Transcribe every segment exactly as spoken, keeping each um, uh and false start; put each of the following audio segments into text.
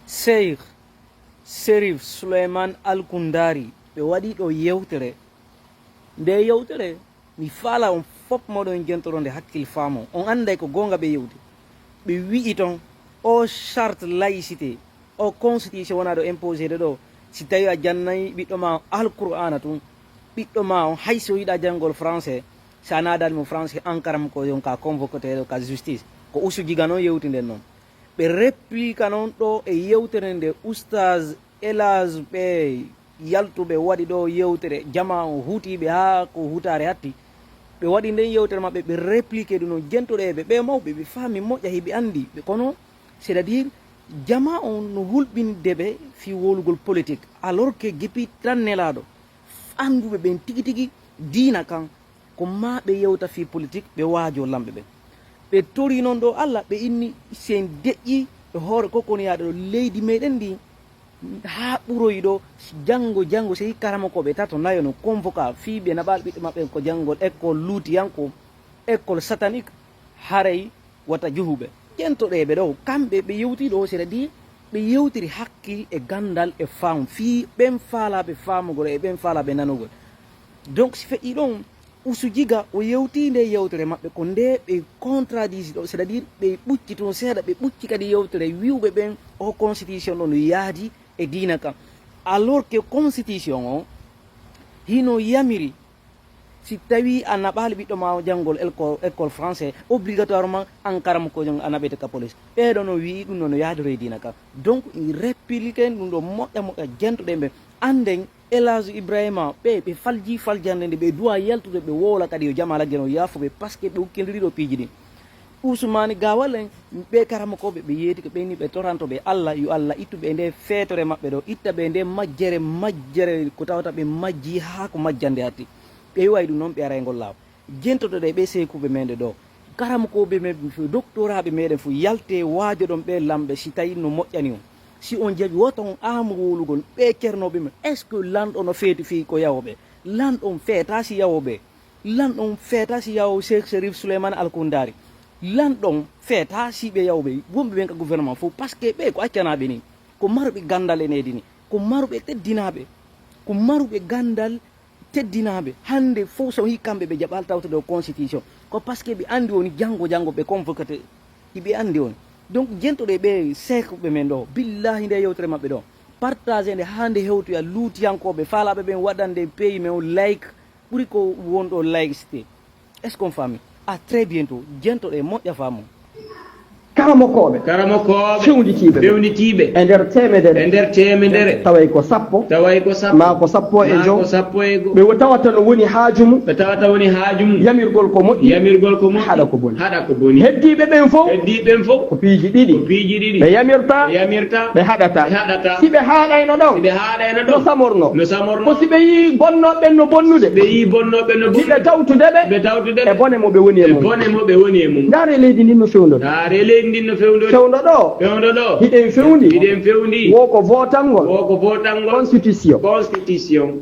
Seyh Serif Suleyman Alkundari, ɓe waɗi ɗo yewtere. Nde yewtere, mi faala on fop moɗon jentoɗo nde hakkil faamo. On annday ko goonga ɓe yewti. Ɓe wi'i ton, o charte laïcité, o constitution wona ɗo imposé de ɗo. Si tawi a jannay ɓiɗɗo ma Alqur'aana tun, ɓiɗɗo ma on, hay si o yiɗa janngol français, si a naadani mo français, an karam ko yon ka convoqué ɗo ka justice. Ko Usu Jiga non yewti nden non. Ɓe replika non ɗo e yewtere nde Oustaz Elage ɓe yaltuɓe waɗi ɗo yewtere, jama on hutiɓe haa ko hutaare hatti. Ɓe waɗi nden yewtere maɓɓe, ɓe replike ɗum non, jentoɗe ɓe, ɓe mawɓe, ɓe faami moƴƴa, hiɓe anndi ɓe. Kono, c'est-à-dire, jama on no hulɓinde ɓe fii wowlugol politique, alors que depuis tan Nelaaɗo, annduɓe ɓen tigi tigi diina kan, ko maa ɓe yewta fii politique, ɓe waajoo lamɓe ɓen. Ɓe torii non ɗo Alla, ɓe inni si en deƴƴii e hoore kokkoniyaaɗo ɗo leydi meɗen ndi, haa ɓuroyi ɗo, janngo, janngo, sey karamokooɓe tato nayo no convoqué fii ɓe naɓal ɓiɓɓe maɓɓe ko janngol école luutiyanko, école satanique, haray wata juhuɓe. Ƴentoɗeeɓe ɗo, kamɓe ɓe yewti ɗo, c'est-à-dire ɓe yewtiri hakkil e ganndal e faamu, fii ɓen faalaaɓe faamugol e ɓen faalaaɓe nanugol. Donc, si feƴƴii ɗon, Usu Jiga o yewti nde yewtere maɓɓe, ko nde ɓe contradisi ɗo, c'est-à-dire ɓe ɓucci toon seeɗa, ɓe ɓucci kadi yewtere wi'uɓe ɓen o constitution ɗo no yaadi e diina kan. Alors que constitution o hino yamiri, si tawi a naɓaali ɓiɗɗo ma o janngol école, école français, obligatoirement an karamoko jon a naɓete ka police. Ɓeeɗo no wi'i ɗum no, no yaadori e diina kan. Donc, i réplique ɗum ɗo moƴƴa moƴƴa, jentoɗen ɓe, annden Elage Ibrahima, ɓe, ɓe falji faljande nde, ɓe duwa yaltude, ɓe wowla kadi yo jama lagge no yaafuɓe, parce que ɓe ukkindiri ɗo piiji ɗin. Usmani Gawal en, ɓe karamokooɓe, ɓe yeeti ko ɓe ni ɓe toranto ɓe Alla, yo Alla ittu ɓe nde feetore maɓɓe ɗo, itta ɓe nde majjere, majjere ko tawata ɓe majji haa ko majjande hatti. Ɓe wayi ɗum noon, ɓe ara e ngol laaw. Jentoɗo ɗe ɓe seekuɓe men ɗe ɗo. Karamokooɓe men, doctoraaɓe meɗen fof, yalte waajoɗon ɓe lamɓe si tawi no moƴƴani on. Si on jaɓi, woto on aamu wowlugol ɓe cernooɓe men. Est-ce que lanɗo no feeti fii ko yawooɓe? Lanɗo on feetaa si yawooɓe. Lanɗo on feetaa si yawo Cheikh Sherif Souleymane Alkundari. Lanɗo on feetaa si ɓe yawɓe, wonɓe ɓen ka gouvernement fof, parce que ɓe ko accanaaɓe ni, ko maruɓe ganndal e nehdi ni, ko maruɓe teddinaaɓe, ko maruɓe ganndal teddinaaɓe. Hannde fof so hii kamɓe ɓe jaɓaali tawtude o constitution, ko parce que ɓe anndi woni janngo, janngo ɓe convoquete, iɓe anndi on. Donc, jentoɗe ɓe seekɓe men ɗo, billahi nde yewtere maɓɓe ɗo, partage nde haa nde hewtoya, luutiyankooɓe, faalaaɓe ɓen waɗande pays men o like, ɓuri ko wonɗo laïcité. Est-ce qu'on faami? À très bientôt. Jentoɗe moƴƴa faamu. Karamokooɓe. Karamokooɓe. Fewnditiiɓe. Fewnditiiɓe. E nder teemedere. E nder teemedere. Taway ko sappo. Taway ko sappo. Maa ko sappo e jowo. Maa ko sappo e go'o. Ɓe wo-, tawata no woni haaju mum. Ɓe tawata woni haaju mum. Yamirgol ko moƴƴi. Yamirgol ko moƴƴi. Haɗa ko boni. Haɗa ko boni. Heddiiɓe ɓen fof. Heddiiɓe ɓen fof. Ko piiji ɗiɗi. Ko piiji ɗiɗi. Ɓe yamirta. Ɓe yamirta. Ɓe haɗata. Ɓe haɗata. Si ɓe haaɗayno ɗon. Si ɓe haaɗayno ɗon. No samorno. No samorno. Ko si ɓe yii bonnooɓe ɓen no bonnude. Si ɓe yii bonnooɓe ɓen no bonnude. Hiɓe tawtude ɓe. Hiɓe tawtude ɓe. E bone mo ɓe woni e mum. E bone mo ɓe woni e mum. Ndaare leydi ndin no fewndo. Ndaare leydi ndin no fewndo. Fewndo ɗo. Fewndo ɗo. Hiɗen fewndi. Hiɗen fewndi. Wo ko vootangol. Wo ko vootangol. Constitution. Constitution.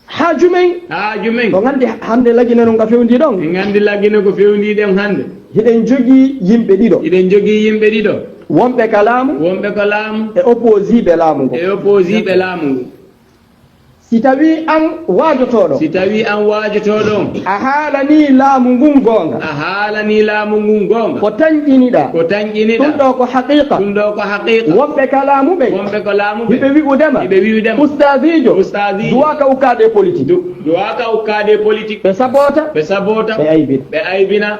Haaju men. Haaju men. On nganndi hannde Lagine no nga fewndi ɗon. En nganndi Lagine ko fewndi ɗon hannde. Hiɗen jogii yimɓe ɗiɗo. Hiɗen jogii yimɓe ɗiɗo. Wonɓe ka laamu. Wonɓe ka laamu. E opposiiɓe laamu ngu. E opposiiɓe laamu ngu. Si tawii an waajotooɗo. Si tawii an waajotooɗo on. A haalanii laamu ngun goonga. A haalanii laamu ngun goonga. Ko tanƴiniɗaa. Ko tanƴiniɗaa. Ɗum ɗo ko haqiiqa. Ɗum ɗo ko haqiiqa. Wonɓe ka laamu ɓen. Wonɓe ko laamu ɓen. Hiɓe wi'ude ma. Hiɓe wi'ude ma. Ustaaziijo. Ustaaziijo. Duwaa ka ukkaade politique. Du-, duwaa ka ukkaade politique. Ɓe saboota. Ɓe saboota. Ɓe aybina. Ɓe aybina.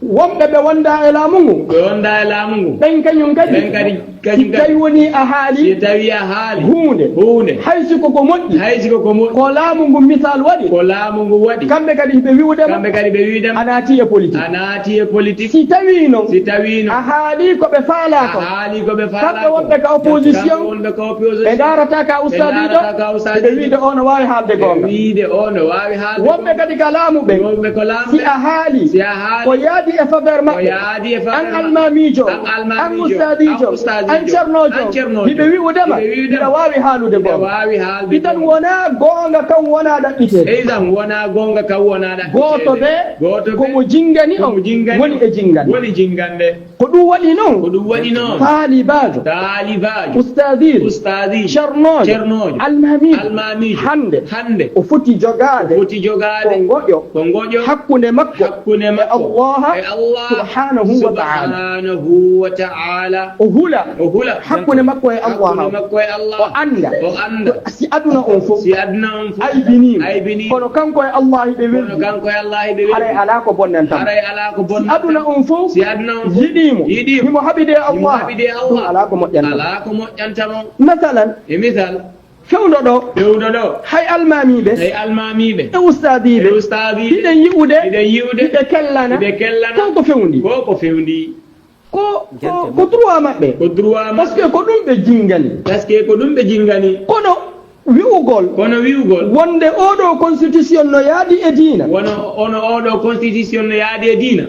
Wonɓe ɓe wondaa e laamu ngu. Ɓe wondaa e laamu ngu. Ɓen kañum kadi. Ɓen kadi, kañum kadi. Si tawi woni a haali. Si tawi a haali. Huunde. Huunde. Hay si ko ko moƴƴi. Hay si ko ko moƴƴi. Ko laamu ngu misal waɗi. Ko laamu ngu waɗi. Kamɓe kadi ɓe wi'ude ma. Kamɓe kadi ɓe wi'ude ma. A naati e politique. A naati e politique. Si tawi noon. Si tawi noon. A haali ko ɓe faalaa ko. A haali ko ɓe faalaa ko. Kamɓe wonɓe ka opposition. Kamɓe wonɓe ka opposition. Ɓe ndaarata ka ustaadiijo. Ɓe ndaarata ka ustaadiijo. Ɓe wi'ude o no waawi haalde goonga. Ɓe wi'ude o no waawi haalde. Wonɓe kadi ka laamu ɓe. Wonɓe ko laamu ɓe. Si a haali. Si a haali. Ko yaadi e faveur maɓɓe. Ko yaadi e faveur maɓɓe. An almaamiijo. An almaamiijo. An ustaadiijo. An ustaadiijo. An cernoojo. An cernoojo. Hiɓe wi'ude ma. Hiɓe wi'ude ma. Hiɗa waawi haalude goonga. Hiɗa waawi haalde goonga. Idan wonaa goonga kan wonaa ɗaɓɓiteede. Idan wonaa goonga kan wonaa ɗaɓɓiteede. Gooto ɓe. Gooto ɓe. Ko mo jinngani on. Ko mo jinngani on. Woni e jinngande. Woni jinngande. Ko ɗum waɗi noon. Ko ɗum waɗi noon. Taalibaajo. Taalibaajo. Ustaadiijo. Ustaadiijo. Ceernoojo. Ceernoojo. Almaamiijo. Almaamiijo. Hannde. Hannde. O foti jogaade. O foti jogaade. Ko ngoƴo. Ko ngoƴo. Hakkunde makko. Hakkunde makko. E Allah. E Allah. Subhaanahu wa ta'ala. Subhaanahu wa ta'ala. O hula. O hula. Hakkunde makko e Allah. Hakkunde makko e Allah. O annda. O annda. Si aduna on fof. Si aduna on fof. Aybiniimo. Aybiniimo. Kono kanko e Allah hiɓe weldi. Kono kanko e Allah hiɓe weldi. Haray alaa ko bonnanta mo. Haray alaa ko bonnanta mo. Si aduna on fof. Si aduna on fof. Yiɗiimo. Yiɗiimo. Himo haɓide e Allah. Himo haɓide e Allah. Ɗum alaa ko moƴƴanta mo. Alaa ko moƴƴanta mo. Masalan. E misal. Fewndo ɗo. Fewndo ɗo. Hay almaamiiɓe. Hay almaamiiɓe. E ustaadiiɓe. E ustaadiiɓe. Hiɗen yi'ude. Hiɗen yi'ude. Hiɓe kellana. Hiɓe kellana. Ko ko fewndi. Ko ko fewndi. Ko, ko, ko droit maɓɓe. Ko droit maɓɓe. Parce que ko ɗum ɓe jinngani. Parce que ko ɗum ɓe jinngani. Kono wi'ugol. Kono wi'ugol. Wonde oɗo constitution no yaadi e diina. Wono, ono oɗo constitution no yaadi e diina.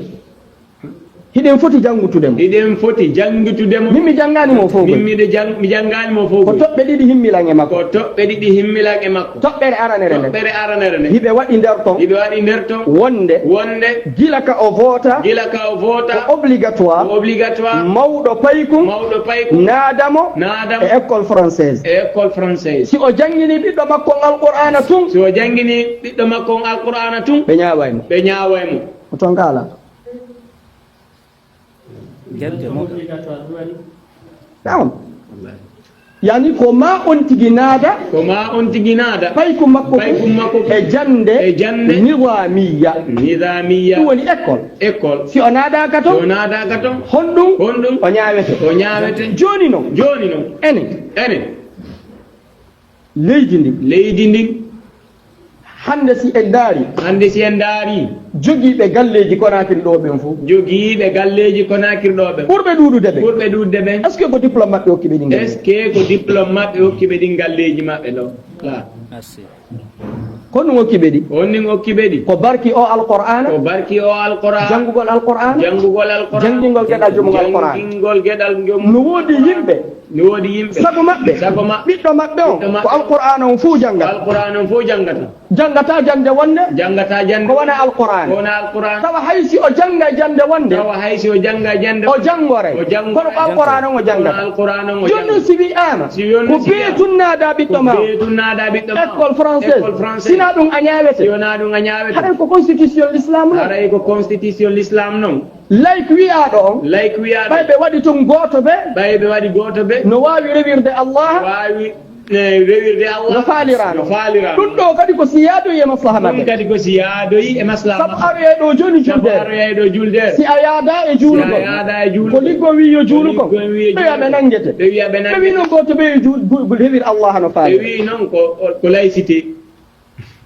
Hiɗen foti janngutude mo. Hiɗen foti janngutude mo. Min mi janngaani mo fof. Min miɗo jang-, mi janngaani mo fof. Ko toɓɓe ɗiɗi himmilan e makko. Ko toɓɓe ɗiɗi himmilan e makko. Toɓɓere aranere nde. Toɓɓere aranere nde. Hiɓe waɗi nder ton. Hiɓe waɗi nder ton. Wonde. Wonde. Gila ka o voota. Gila ka o voota. Ko obligatoire. Ko obligatoire. Mawɗo paykun. Mawɗo paykun. Naada mo. Naada mo. E école française. E école française. Si o janngini ɓiɗɗo makko on Alqur'aana tun. Si o janngini ɓiɗɗo makko on Alqur'aana tun. Ɓe ñaaway mo. Ɓe ñaaway mo. Ko toon ka alaa. Gerte mo. Naam. Yani ko ma on tigi naada. Ko ma on tigi naada. Paykun makko. Paykun makko. E jannde. E jannde. Nizaamiya. Nizaamiya. Ɗum woni école. École. Si o naadaaka ton. Si o naadaaka ton. Honɗum? Honɗum? O ñaawete. O ñaawete. Jooni non. Jooni non. Enen. Enen. Leydi ndin. Leydi ndin. Hannde si en ndaari. Hannde si en ndaari. Jogiiɓe galleeji Konaakiri ɗo ɓen fof. Jogiiɓe galleeji Konaakiri ɗo ɓen. Ɓurɓe ɗuuɗude ɓen. Ɓurɓe ɗuuɗude ɓen. Est-ce que ko diplôme maɓɓe hokki ɓe ɗin galleeji? Est-ce que ko diplôme maɓɓe hokki ɓe ɗin galleeji maɓɓe ɗo? La. Merci. Ko honɗum hokki ɓe ɗi? Ko honɗum hokki ɓe ɗi? Ko barki o Alqur'aana. Ko barki o Alqur'aana. Janngugol Alqur'aana. Janngugol Alqur'aana. Janngingol geɗal joomum Alqur'aana. Janngingol geɗal joomum. No woodi yimɓe. No woodi yimɓe. Sago maɓɓe. Sago maɓɓe. Ɓiɗɗo maɓɓe on. Ɓiɗɗo maɓɓe. Ko Alqur'aana on fof janngata. Ko Alqur'aana on fof janngata. Janngata jannde wonnde. Janngata jannde. Ko wona Alqur'aana. Ko wona Alqur'aana. Tawa hay si o jannga jannde wonnde. Tawa hay si o jannga jannde wonnde. O janngore. O janngore. Kono ko Alqur'aana on o janngata. Kono Alqur'aana on o janngata. Jooni non si wi'aama. Si jooni non si wi'aama. Ko beetunnaada ɓiɗɗo ma. Ko beetunnaada ɓiɗɗo ma. École française. École française. Si wonaa ɗum a ñaawete. Si wonaa ɗum a ñaawete. Haray ko constitution l'islam non. Haray ko constitution l'islam non. Like wiyaaɗo on. Like wiyaaɗo. Ɓay ɓe waɗi tun gooto ɓe. Ɓay ɓe waɗi gooto ɓe. No waawi rewirde Allah. Waawi, eh, rewirde Allah. No faaliraano. No faaliraano. Ɗum ɗo kadi ko si yaadoyi e maslaha maɓɓe. Ɗum kadi ko si yaadoyi e maslaha maɓɓe. Sabu aroyay ɗo jooni julde. Sabu aroyay ɗo julde. Si a yaada e juulugol. Si a yaada e juulugol. Ko liggo wi yo juulu kon. Ko liggo wi yo juulu kon. Ɓe wi'a ɓe nanngete. Ɓe wi'a ɓe nanngete. Ɓe wi'i noon gooto ɓe yo juul-, bu-, bu-, rewir Allah no faalira. Ɓe wi'i noon ko, ko laïcité.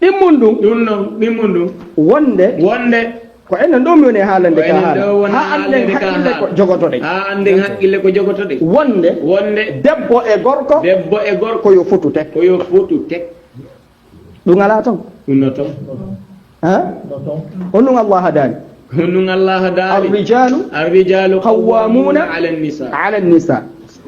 Ɗimmun ɗum. Ɗum noon, ɗimmun ɗum. Wonde. Wonde. Ko enen ɗo mi woni e haalande ka haala. Ko enen ɗo woni e haalande ka haala. Haa annden hakkille ko jogotoɗen. Haa annden hakkille ko jogotoɗen. Wonde. Wonde. Debbo e gorko. Debbo e gorko. Ko yo fotu tek. Ko yo fotu tek. Ɗum alaa toon. Ɗum no toon. Ha? No toon. Honɗum Allah daali? Honɗum Allah daali? Ar-rijaalu. Ar-rijaalu qawwaamuuna. Qawwaamuuna ala nisa. Ala nisa.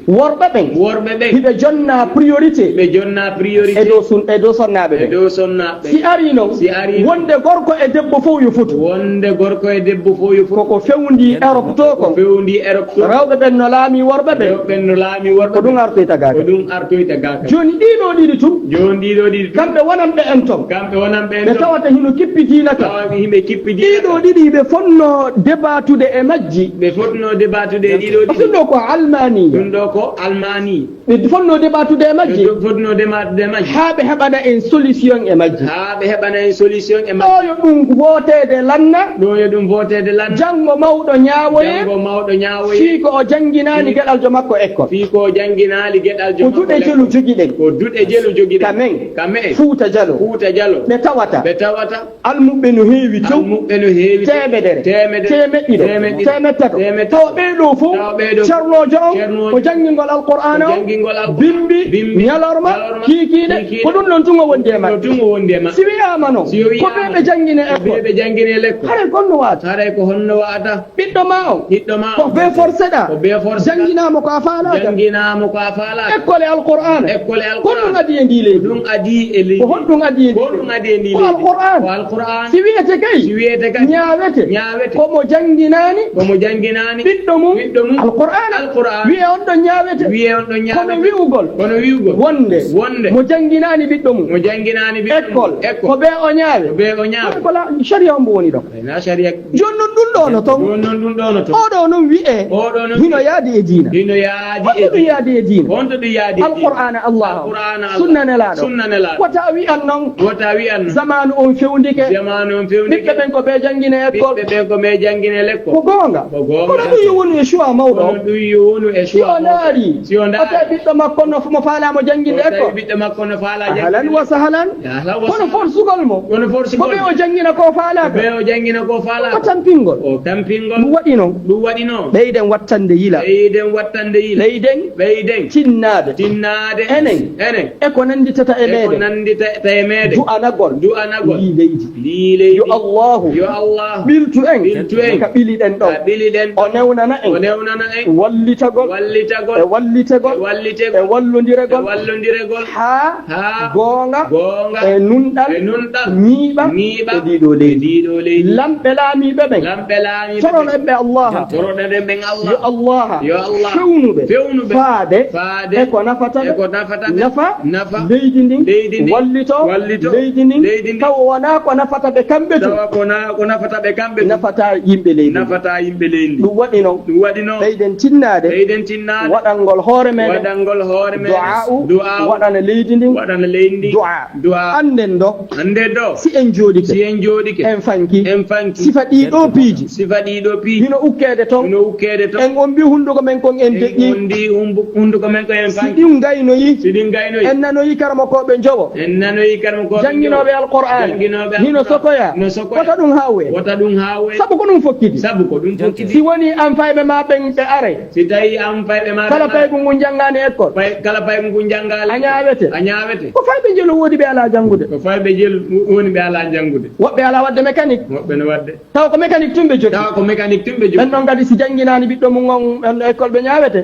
Worɓe ɓen. Worɓe ɓen. Hiɓe jonna priorité. Ɓe jonna priorité. E dow sun-, e dow sonnaaɓe ɓen. E dow sonnaaɓe ɓen. Si arii non. Si arii non. Wonde gorko e debbo fof yo fotu. Wonde gorko e debbo fof yo fotu. Koko fewndi Europe to kon. Ko fewndi Europe to. Rewɓe ɓen no laami worɓe ɓen. Rewɓe ɓen no laami worɓe ɓen. Ko ɗum artoyta gaaka. Ko ɗum artoyta gaaka. Jooni ɗiɗo ɗiɗi tun. Jooni ɗiɗo ɗiɗi tun. Kamɓe wonanɓe en ton. Kamɓe wonanɓe en ton. Ɓe tawata hino kippi diina ka. Tawa hiɓe kippi diina ka. Ɗiɗo ɗiɗi ɓe fonno debatude e majji. Ɓe fonno debatude e ɗiɗo ɗiɗi. Ɗum ɗo ko almaani. Ɗum ɗo ko almaani. Ɓe fotno deɓatude e majji. Ɓe fotno deɓatude e majji. Haa ɓe heɓana en solution e majji. Haa ɓe heɓana en solution e majji. Ɗo yo ɗum wooteede lanna. Ɗo yo ɗum wooteede lanna. Janngo mawɗo ñaawoye. Janngo mawɗo ñaawoye. Fii ko o jannginaali geɗaljo makko ekkol. Fii ko o jannginaali geɗaljo makko ekkol. Ko duɗe jelu jogiɗen. Ko duɗe jelu jogiɗen. Ka men. Ka men. Fuuta Jalo. Fuuta Jalo. Ɓe tawata. Ɓe tawata. Almuɓɓe no heewi tew. Almuɓɓe no heewi tew. Teemedere. Teemedere. Teemeɗɗiɗo. Teemeɗɗiɗo. Teemeɗɗo. Teemeɗɗo. Tawa ɓee ɗoo fof. Tawa ɓee ɗoo fof. Ceernoojo on. Ceernoojo. Ko janngi Janngingol Alqur'aana o, janngingol Alqur'aana, bimbi, bimbi, ñalorma, ñalorma, kiikiiɗe, kiikiiɗe, ko ɗum ɗon tun o wondi e maɓɓe. Ɗum ɗon tun o wondi e maɓɓe. Si wiyaama non, si o wiyaama ko ɓe ɓe janngini e ko ɓe ɓe janngini e lekko. Haray ko honno wa'ata? Haray ko honno wa'ata? Ɓiɗɗo ma on. Ɓiɗɗo ma on. Ko bee forcé ɗaa. Ko bee forcé ɗaa. Jannginaama ko a faalaaka. Jannginaama ko a faalaaka. Ekkole Alqur'aana. Ekkole Alqur'aana. Ko ɗum adii e ndii leydi. Ko ɗum adii e leydi. Ko honɗum adii e ndii leydi? Ko honɗum adii e ndii leydi? Ko Alqur'aana. Ko Alqur'aana. Si wi'ete kay. Si wi'ete kay. Ñaawete. Ñaawete. Ko mo jannginaani. Ko mo jannginaani. Ɓiɗɗo mum. Ɓiɗɗo mum. Alqur'aana. Alqur'aana. Wi'e on ɗon ñaawete. Wi'e on ɗon ñaawete. Kono wi'ugol. Kono wi'ugol. Wonde. Wonde. Mo jannginaani ɓiɗɗo mum. Mo jannginaani ɓiɗɗo mum. Ekkol. Ekkol. Ko ɓe o ñaawe. Ko ɓe o ñaawe. Kono ko la-, sariya on mbo woni ɗon. Ay, na sariya. Jooni non ɗum ɗoo no ton. Jooni non ɗum ɗoo no ton. Oo ɗoo non wi'ee. Oo ɗoo non hino wi'ee. Yaadi e diina. Hino yaadi e diina. Honto ɗum yaadi e diina? Honto ɗum yaadi e diina? Alqur'aana Allah. Alqur'aana Allah. Sunna Nelaaɗo. Sunna Nelaaɗo. Wota wi'an non. Wota wi'an non. Zamaanu on fewndike. Zamaanu on fewndike. Ɓiɓɓe ɓen ko ɓe janngine école. Ɓiɓɓe ɓen ko ɓe janngine l'école. Ko goonga. Ko goonga. Kono ɗum yo wonu e choix mawɗo. Kono ɗum yo wonu e choix mawɗo. Si o ndaari. Si o ndaari. O tawi ɓiɗɗo makko no, mo faalaa mo jannginde école. O tawi ɓiɗɗo makko no faalaa jannginde. Ahlan wa sahlan. Ahlan wa sahlan. Kono forsugol mo. Kono forsugol mo. Ko ɓe o janngina ko faalaaka. Ko ɓe o janngina ko faalaaka. Ko tampingol. O tampingol. Ɗum waɗi non. Ɗum waɗi non. Ɓeyden wattande yila. Ɓeyden wattande yila. Ɓeyden. Ɓeyden. Tinnaade. Tinnaade. Enen. Enen. E ko nannditata e meeɗen. E ko nannditata e meeɗen. Du'anagol. Du'anagol. Ndii leydi. Ndii leydi. Yo Allaahu. Yo Allaahu. Ɓiltu en. Ɓiltu en. Ka ɓiliɗen ɗon. Ka ɓiliɗen ɗon. O newnana en. O newnana en. Wallitagol. Wallitagol. E wallitagol. E wallitagol. E wallondiregol. E wallondiregol. Haa. Haa. Goonga. Goonga. E nunɗal. E nunɗal. Ñiiɓa. Ñiiɓa. E ndii ɗoo leydi. E ndii ɗoo leydi. Lamɓe laamiiɓe ɓen. Lamɓe laamiiɓe ɓen. Toroɗen ɓe Allaaha. Toroɗen ɓe Allah. Yo Allah. Yo Allah. Fewnu ɓe. Fewnu ɓe. Faade. Faade. E ko nafata ɓe. E ko nafata ɓe. Nafa. Nafa. Leydi ndin. Leydi ndin. Wallito. Wallito. Leydi ndin. Leydi ndin. Tawa wonaa ko nafata ɓe kamɓe tun. Tawa ko na-, ko nafata ɓe kamɓe tun. Nafata yimɓe leydi ndin. Nafata yimɓe leydi ndin. Ɗum waɗi non. Ɗum waɗi non. Ɓeyden tinnaade. Ɓeyden tinnaade. Waɗangol hoore meɗen. Waɗangol hoore meɗen. Du'aa'u. Du'aa'u. Waɗana leydi ndin. Waɗana leydi ndin. Du'aa. Du'aa. Annden ɗo. Annden ɗo. Si en jooɗike. Si en jooɗike. En fanki. En fanki. Sifa ɗii ɗoo piiji. Sifa ɗii ɗoo piiji. Hino ukkeede ton. Hino ukkeede ton. En ombi hunnduko men kon en deƴƴi. En ombi humbu-, hunnduko men kon en fanki. Si ɗin gaynoyi. Si ɗin gaynoyi. En nanoyi karamokooɓe njowo. En nanoyi karamokooɓe njowo. Jannginooɓe Alqur'aana. Jannginooɓe Alqur'aana. Hino sokoya. Hino sokoya. Wota ɗum haawe. Wota ɗum haawe. Sabu ko ɗum fokkiti. Sabu ko ɗum fokkiti. Si wonii an fayɓe maa ɓen ɓe aray. Si tawii an fayɓe maa ɓe aray. Kala paygu ngun janngaani école. Pay-, kala paygu ngun janngaani. A ñaawete. A ñaawete. Ko fayɓe njelu woodi ɓe alaa janngude. Ko fayɓe njelu woni ɓe alaa janngude. Woɓɓe alaa waɗde mécanique. Woɓɓe no waɗde. Taw ko mécanique tun ɓe jogii. Taw ko mécanique tun ɓe jogii. Ɓen ɗon kadi si jannginaani ɓiɗɗo mum on, on école ɓe ñaawete.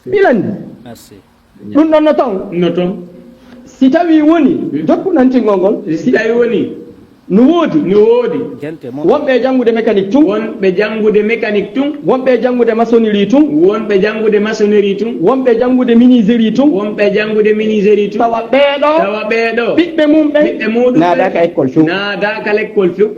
Mbiɗa anndi. Merci. Ɗum ɗon no ton. No ton. Si tawii woni, hmm, jokkunantingol ngol. Si tawii woni. No woodi. No woodi. Wonɓe e janngude mécanique tun. Wonɓe janngude mécanique tun. Wonɓe e janngude maçonnerie tun. Wonɓe janngude maçonnerie tun. Wonɓe janngude menuiserie tun. Wonɓe janngude menuiserie tun. Tawa ɓee ɗoo. Tawa ɓee ɗoo. Ɓiɓɓe mum ɓen. Ɓiɓɓe muɗum ɓen. Naadaaka école few. Naadaaka l'école few.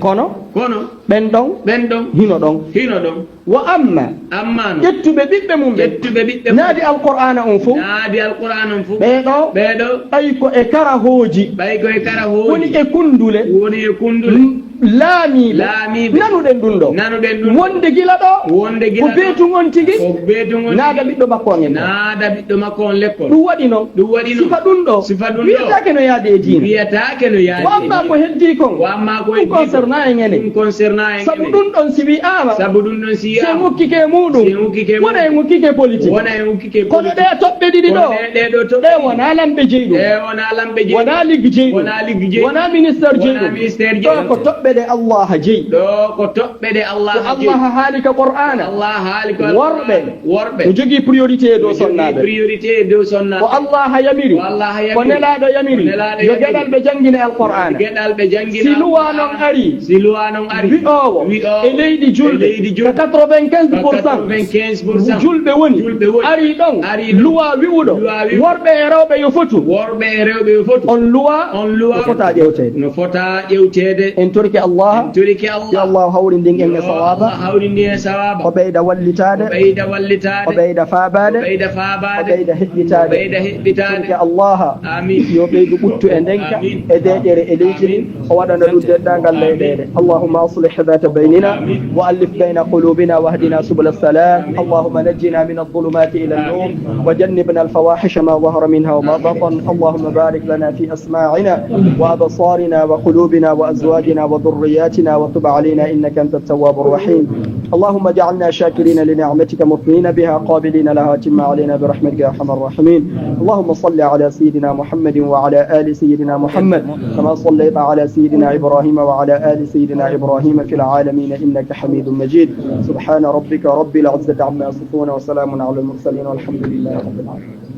Kono. Kono. Ɓen ɗon. Ɓen ɗon. Hino ɗon. Hino ɗon. Wa amma. Amma no. Ƴettuɓe ɓiɓɓe mum ɓen. Ƴettuɓe ɓiɓɓe mum. Naadi Alqur'aana on fow. Naadi Alqur'aana on fow. Ɓee ɗoo. Ɓee ɗoo. Ɓay ko e karahooji. Ɓay ko e karahooji. Woni e kunndule. Woni e kunndule. M-, laamiiɓe. Laamiiɓe. Nanuɗen ɗum ɗoo. Nanuɗen ɗum ɗoo. Wonde gila ɗoo. Wonde gila ɗoo. Ko beetun on tigi. Ko beetun on tigi. Naada ɓiɗɗo makko on e ɗoo. Naada ɓiɗɗo makko on lekkol. Ɗum waɗi non. Ɗum waɗi non. Sifa ɗum ɗoo. Sifa ɗum ɗoo. Wiyataake no yaade e diina. Wiyataake no yaade e diina. Wa amma ko heddii kon. Wa amma ko heddii kon. Ɗum concernant en enen. Ɗum concernant en enen. Sabu ɗum ɗon si wi'aama. Sabu ɗum ɗon si wi'aama. Si en ukkike e muɗum. Si en ukkike e muɗum. Wona en ukkike e politique. Wona en ukkike e politique. Kono ɗee toɓɓe ɗiɗi ɗoo. Kono ɗee, ɗee ɗoo toɓɓe. Ɗee wonaa lamɓe jeyi ɗum. Ɗee wonaa lamɓe jeyi ɗum. Wonaa liggi jeyi ɗum. Wonaa liggi jeyi ɗum. Wonaa ministère jeyi ɗum. Wonaa ministère jeyi ɗum. Ɗoo ko toɓɓe ɗe Allah jeyi. Ɗoo ko toɓɓe ɗe Allah jeyi. Ko Allah haali ka Qur'aana. Allah haali ka Qur'aana. Worɓe. Worɓe. Ko jogii priorité e dow sonnaaɓe. Priorité e dow sonnaaɓe. Ko Allah yamiri. Ko Allah yamiri. Ko Nelaaɗo yamiri. Ko Nelaaɗo yamiri. Yo geɗal ɓe janngine Alqur'aana. Geɗal ɓe janngine Alqur'aana. Si luwaa non ari. Si luwaa non ari. Wi'oowo. Wi'oowo. E leydi julɓe. E leydi julɓe. Ka quatre-vingt-quinze pour cent. Ka quatre-vingt-quinze pour cent. Julɓe woni. Julɓe woni. Ari ɗon. Ari ɗon. Luwaa wi'uɗo. Luwaa wi'uɗo. Worɓe e rewɓe yo fotu. Worɓe e rewɓe yo fotu. On luwaa. On luwaa. No fota ƴewteede. No fota ƴewteede. En torike Allah. En torike Allah. Yo Allah hawrindin en e sawaaba. Yo Allah hawrindin en e sawaaba. O ɓeyda wallitaade. O ɓeyda wallitaade. O ɓeyda faabaade. O ɓeyda faabaade. O ɓeyda heɓɓitaade. O ɓeyda heɓɓitaade. Torike Allah. Amiin. Yo ɓeydu ɓuttu e ndenka. Amiin. E deeƴere e leydi ndin. Amiin. O waɗana ɗum denndaangal leyɗeele. اللهم أصلح ذات بيننا وألف بين قلوبنا واهدنا سبل السلام. اللهم نجنا من الظلمات إلى النور وجنبنا الفواحش ما ظهر منها وما بطن. اللهم بارك لنا في أسماعنا وأبصارنا وقلوبنا وأزواجنا وذرياتنا وتب علينا إنك أنت التواب الرحيم. اللهم اجعلنا شاكرين لنعمتك مثنين بها قابلين لها، أتم علينا برحمتك يا أرحم الراحمين. اللهم صل على سيدنا محمد وعلى آل سيدنا محمد كما صليت على سيدنا إبراهيم وعلى آل سيدنا إبراهيم في العالمين إنك حميد مجيد. سبحان ربك رب العزة عما يصفون وسلام على المرسلين والحمد لله رب العالمين.